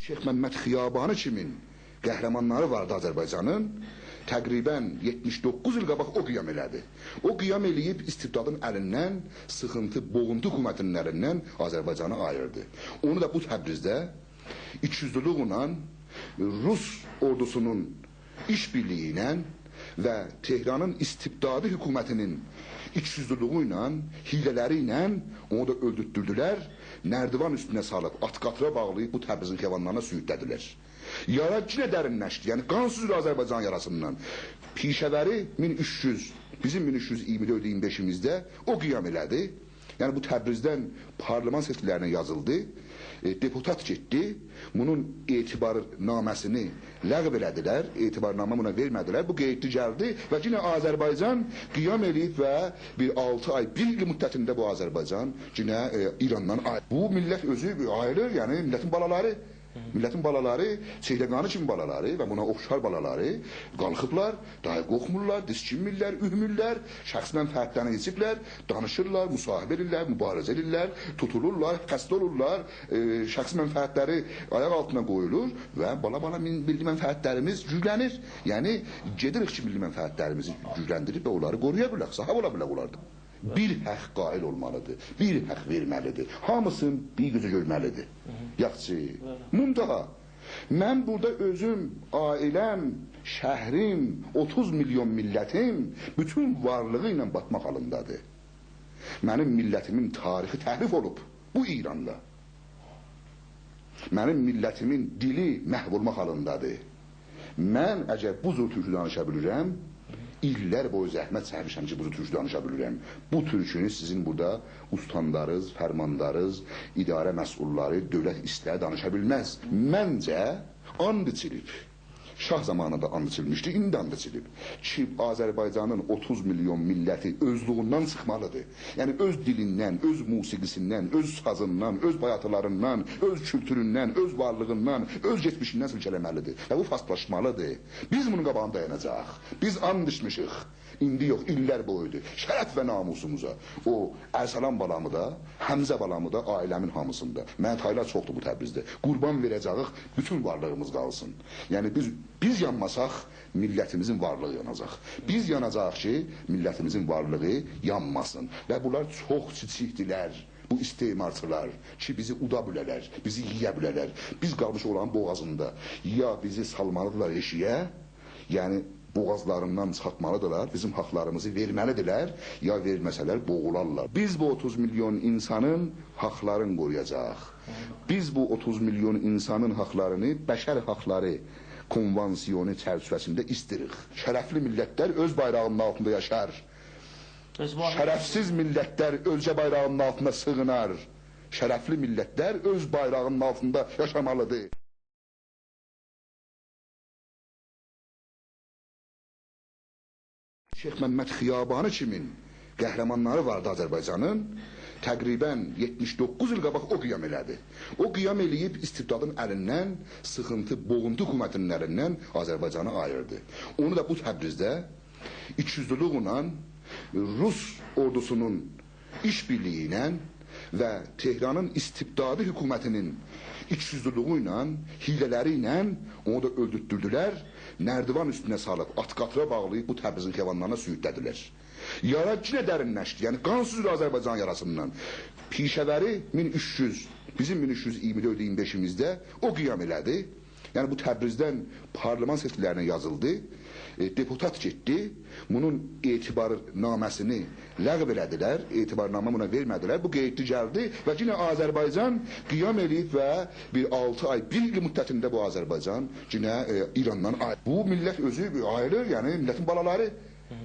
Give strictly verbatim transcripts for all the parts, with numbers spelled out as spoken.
شیخ ممد خیابانی کیمین قهرمانلاری واردی آذربایجانین. تقریباً یئتمیش دوققوز ایل قاباق او قیام ائله‌دی. او قیام ائله‌ییب استبدادین الیندن، سیخینتی، بوغونتو حکومتینین الیندن آذربایجانی آییردی. اونو دا بو تبریزده ایکی‌اوزلولوکله، روس اوردوسونون ایش‌بیرلیگی ایله و تهرانین استبدادی حکومتینین ایکی‌اوزلولوگو ایله، حیله‌لری ایله اونو دا اؤلدورتدوردولر. نردیوان اوستونه سالیب، آت قاطیرا باغلاییب بو تبریزین خیابانلارینا سوروکله‌دیلر. یارا یئنه درینلشدی. یعنی قان سوزور آذربایجان یاراسیندان. پیشه‌وری مین اوچ یوز، بیزیم مین اوچ یوز ایگیرمی دؤرد ایگیرمی بئشیمیزده او قیام ائله‌دی. یعنی بو تبریزدن پارلمان سئچکی‌لرینه یازیلدی. ائ، دپوتات گئتدی. بونون اعتبارنامه‌سینی لغو ائله‌دیلر. اعتبارنامه بونا وئرمه‌دیلر. بو قئییتلی گلدی و یئنه آذربایجان قیام ائله‌ییب و بیر آلتی آی، بیر ایل مدتینده بو آذربایجان یئنه، ائ، ایراندان آی-، بو میللت اؤزو آییلیر، یعنی میللتین بالالاری. میللتین بالالاری، چهرگانی کیمی بالالاری و بونا اوخشار بالالاری قالخیبلار، داها قورخمورلار، دیسکینمیرلر، اورکمورلر، شخصی منفعتلرینه یئتیبلر، دانیشیرلار، مصاحبه ائدیرلر، مبارزه ائدیرلر، توتولورلار، خسته اولورلار، ائ، شخصی منفعتلری آیاق آلتینا قویولور و بالا-بالا مین-، میللی منفعتلریمیز گوجلنیر. یعنی، گئدیریک کی، میللی منفعتلریمیزی گوجلندیریب و اونلاری قورویا بیلک، صاحیب اولا بیلک اونلاردان. بیر حق قائل اولمالیدیر، بیر حق وئرمه‌لیدیر. هامیسینی بیر گؤزه گؤرمه‌لیدیر. یاخشی. بلی. منتها، من بورادا اؤزوم، عائله‌م، شهریم، اوتوز میلیون میللتیم بوتون وارلیغی ایله باتماق حالیندادیر. منیم میللتیمین تاریخی تحریف اولوب بو ایراندا. منیم میللتیمین دیلی محو اولماق حالیندادیر. من اگر بو جور تورکو دانیشا بیلیرم، ایللر بویو زحمت چکمیشم کی، بو جور تورکو دانیشا بیلیرم. بو تورکونو سیزین بورادا استانداریز، فرمانداریز، اداره مسئوللاری، دؤولت ایستر دانیشا بیلمز. منجه، آند ایچیلیب. شاه زامانیندا آند ایچیلمیشدی، ایندی آند ایچیلیب کی، آذربایجانین اوتوز میلیون میللتی اؤزلویوندن چیخمالیدیر. یعنی اؤز دیلیندن، اؤز موسیقی‌سیندن، اؤز سازیندان، اؤز بایاتیلاریندان، اؤز کولتوروندن، اؤز وارلیغیندان، اؤز کئچمیشیندن سیلکه‌له‌مه‌لیدیر. و بو فارسلاشمالیدیر. بیز بونون قاباغیندا دایاناجاغیق. بیز آند ایچمیشیک. ایندی یوخ، ایللر بویودور. شرف و ناموسوموزا. او ارسلان بالامی دا، حمزه بالامی دا، عائله‌مین هامیسینی دا. منه تایلار چوخدور بو تبریزده. قوربان وئره‌جه‌ییک، بوتون وارلیغیمیز قالسین. یعنی بیز، بیز یانماساق، میللتیمیزین وارلیغی یاناجاق. بیز یاناجاغیق کی، میللتیمیزین وارلیغی یانماسین. و بونلار چوخ کیچیکدیرلر، بو استعمارچیلار، کی بیزی اودا بیله‌لر، بیزی یئیه بیله‌لر. بیز قالمیشیق اولارین بوغازیندا. یا بیزی سالمالیدیرلار ائشیگه، یعنی بوغازلاریندان چاتمالیدیرلار، بیزیم حاقلاریمیزی وئرمه‌لیدیرلر، یا وئرمه‌سه‌لر بوغولارلار. بیز بو اوتوز میلیون اینسانین حاقلارینی قورویاجاغیق. بیز بو اوتوز میلیون اینسانین حاقلارینی بشر حاقلاری کنوانسیونو چرچیوه‌سینده ایستیریک. شرفلی میللتلر اؤز بایراغینین آلتیندا یاشار. اؤز بایراغی- شرفسیز میللتلر اؤزگه بایراغینین آلتیندا سیغینار. شرفلی میللتلر اؤز بایراغینین آلتیندا یاشامالیدیر. شیخ ممد خیابانی کیمین قهرمانلاری واردی آذربایجانین. تقریباً یئتمیش دوققوز ایل قاباق او قیام ائله‌دی. او قیام ائله‌ییب استبدادین الیندن، سیخینتی، بوغونتو حکومتینین الیندن آذربایجانی آییردی. اونو دا بو تبریزده ایکی‌اوزلولوکله، روس اوردوسونون ایش‌بیرلیگی ایله و تهرانین استبدادی حکومتینین ایکی‌اوزلولوگو ایله، حیله‌لری ایله اونو دا اؤلدورتدوردولر. نردیوان اوستونه سالیب، آت قاطیرا باغلاییب بو تبریزین خیابانلارینا سوروکله‌دیلر. یارا یئنه درینلشدی. یعنی قان سوزور آذربایجان یاراسیندان. پیشه‌وری مین اوچ یوز، بیزیم مین اوچ یوز ایگیرمی دؤرد ایگیرمی بئشیمیزده او قیام ائله‌دی. یعنی بو تبریزدن پارلمان سئچکی‌لرینه یازیلدی. ائ، دپوتات گئتدی. بونون اعتبارنامه‌سینی لغو ائله‌دیلر. اعتبارنامه بونا وئرمه‌دیلر. بو قئییتلی گلدی و یئنه آذربایجان قیام ائله‌ییب و بیر آلتی آی، بیر ایل مدتینده بو آذربایجان یئنه، ائ، ایراندان آی-، بو میللت اؤزو آییلیر، یعنی میللتین بالالاری.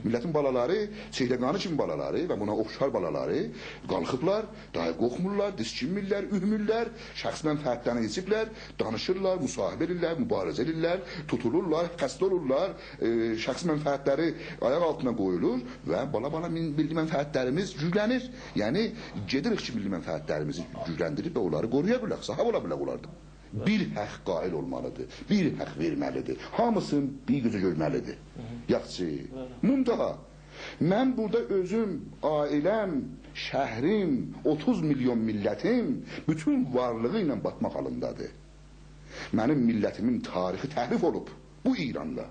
میللتین بالالاری، چهرگانی کیمی بالالاری و بونا اوخشار بالالاری قالخیبلار، داها قورخمورلار، دیسکینمیرلر، اورکمورلر، شخصی منفعتلرینه یئتیبلر، دانیشیرلار، مصاحبه ائدیرلر، مبارزه ائدیرلر، توتولورلار، خسته اولورلار، ائ، شخصی منفعتلری آیاق آلتینا قویولور و بالا-بالا مین-، میللی منفعتلریمیز گوجلنیر. یعنی، گئدیریک کی، میللی منفعتلریمیزی گوجلندیریب و اونلاری قورویا بیلک، صاحیب اولا بیلک اونلاردان. بیر حق قائل اولمالیدیر، بیر حق وئرمه‌لیدیر. هامیسینی بیر گؤزه گؤرمه‌لیدیر. یاخشی. منتها، من بورادا اؤزوم، عائله‌م، شهریم، اوتوز میلیون میللتیم بوتون وارلیغی ایله باتماق حالیندادیر. منیم میللتیمین تاریخی تحریف اولوب بو ایراندا.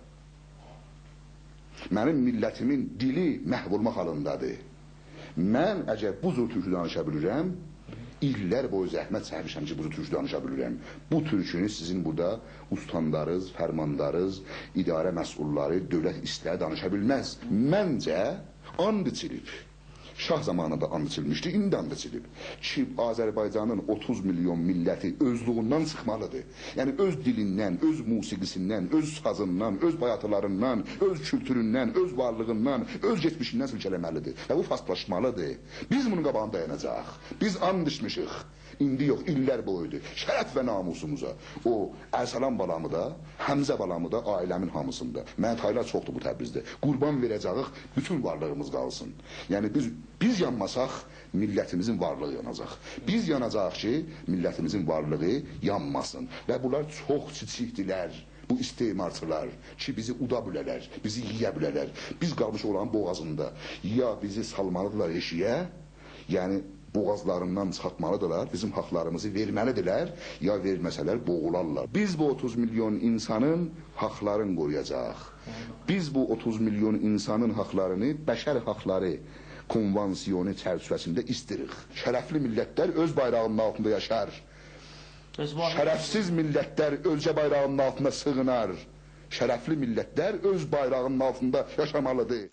منیم میللتیمین دیلی محو اولماق حالیندادیر. من اگر بو جور تورکو دانیشا بیلیرم، ایللر بویو زحمت چکمیشم کی، بو جور تورکو دانیشا بیلیرم. بو تورکونو سیزین بورادا استانداریز، فرمانداریز، اداره مسئوللاری، دؤولت ایشلری دانیشا بیلمز. منجه، آند ایچیلیب. شاه زامانیندا آند ایچیلمیشدی، ایندی آند ایچیلیب کی، آذربایجانین اوتوز میلیون میللتی اؤزلویوندن چیخمالیدیر. یعنی اؤز دیلیندن، اؤز موسیقی‌سیندن، اؤز سازیندان، اؤز بایاتیلاریندان، اؤز کولتوروندن، اؤز وارلیغیندان، اؤز کئچمیشیندن سیلکه‌له‌مه‌لیدیر. و بو فارسلاشمالیدیر. بیز بونون قاباغیندا دایاناجاغیق. بیز آند ایچمیشیک. ایندی یوخ، ایللر بویودور. شرف و ناموسوموزا. او ارسلان بالامی دا، حمزه بالامی دا، عائله‌مین هامیسینی دا. منه تایلار چوخدور بو تبریزده. قوربان وئره‌جه‌ییک، بوتون وارلیغیمیز قالسین. یعنی بیز، بیز یانماساق، میللتیمیزین وارلیغی یاناجاق. بیز یاناجاغیق کی، میللتیمیزین وارلیغی یانماسین. و بونلار چوخ کیچیکدیلر، بو استعمارچیلار، کی بیزی اودا بیله‌لر، بیزی یئیه بیله‌لر. بیز قالمیشیق اولارین بوغازیندا. یا بیزی سالمالیدیرلار ائشیگه، یعنی بوغازلاریندان چیخارتمالیدیرلار، بیزیم حاقلاریمیزی وئرمه‌لیدیرلر، یا وئرمه‌سه‌لر بوغولارلار. بیز بو اوتوز میلیون اینسانین حاقلارینی قورویاجاغیق. بیز بو اوتوز میلیون اینسانین حاقلارینی بشر حاقلاری کنوانسیونو چرچیوه‌سینده ایستیریک. شرفلی میللتلر اؤز بایراغینین آلتیندا یاشار. اؤز وارلیغی شرفسیز میللتلر اؤزگه بایراغینین آلتیندا سیغینار. شرفلی میللتلر اؤز بایراغینین آلتیندا یاشامالیدیر.